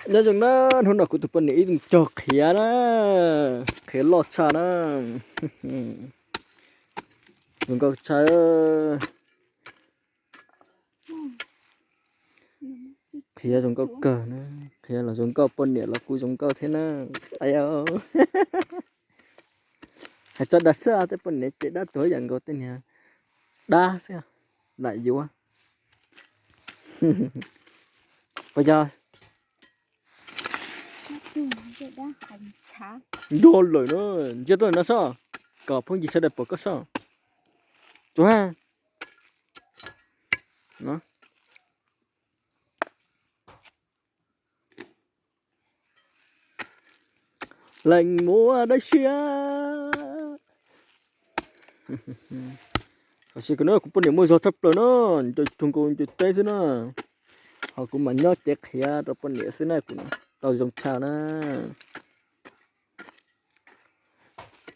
Nyob zoo na, hnub no kuv tus poj niam ib tug cog qhiav na, qhiav loj tshaj na. Zoo nkauj tshaj. Qhiav zoo nkauj kawg na, qhiav los zoo nkauj, poj niam los kuj zoo nkauj thiab na. Hais txog dab xwb, tej poj niam ces dab tuag yam nkaus, tej niag dab xwb, lam yuav. Puas yog? Nco lawm na, ntsia tuaj no sob, kom phooj ywg sawv daws pom koj sob. Tsuas ha. Leej muaj dab siab. Tam sim no kuv poj niam muaj zog tshaj plaws na, ncaws tug nkaus ncaws teb xwb na. Ho kuv mas nyob cev qhiav rau poj niam xwb na, kuv tau zoo tshaj na.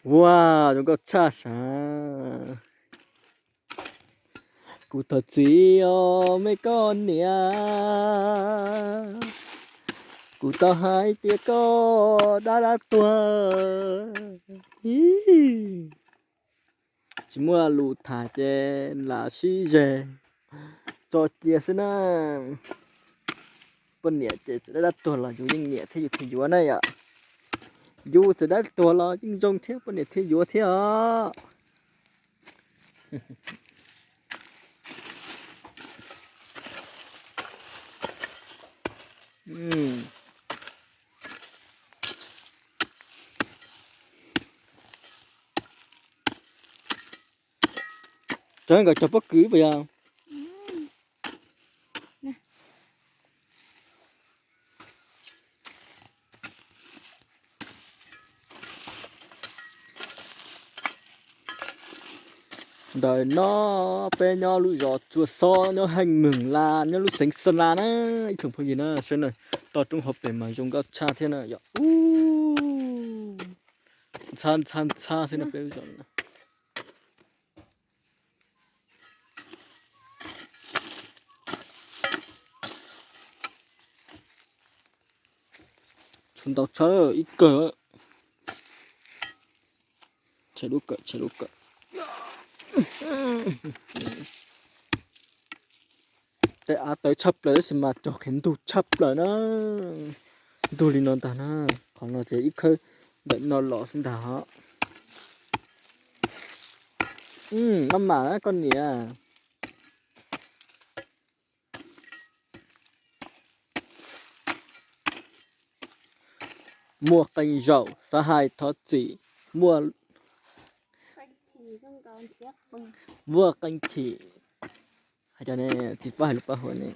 Ua, zoo nkauj tshaj sav. Kuv thov txim os me koj niam, kuv tau hais tias koj dab dab tuag. Tsis muaj lus tham ces lam sib zeg tso cia xwb na. Poj niam ces txawm dab dab tuag los yus yeej nyiam thiab yus thiaj yuav na yom. Yus txawm dab tuag los yeej zoo thiab poj niam thiaj yuav thiab os. Cov nkawd cog pob kws puas yog? Ntawm no peb nyob lub zos Txua Xob, nyob Heej Meem Las, nyob lub xeev Xa Las na. Ib tsoom phooj ywg na, saib na, toj roob hauv pes mas zoo nkauj tshaj thiab na yom. Ntxhab ntxhab ntxhab xwb na peb lub zos no. Tshuav ntau tshaj ib kawm. Tshaib duab kawm, tshaib duab kawm. Tej av tawv tshaj plaws tab sis mas cog qhiav ntug tshaj plaws na. Ntug li no ntag na. Qhov no ces ib khawb ntawm no los xwb ntag os. Maj mam na koj niam. Muaj qee zaum xav hais thov txim, muaj, muaj qee chim. Hais cov ne, txiv Pab hais lus Pab Huam ne.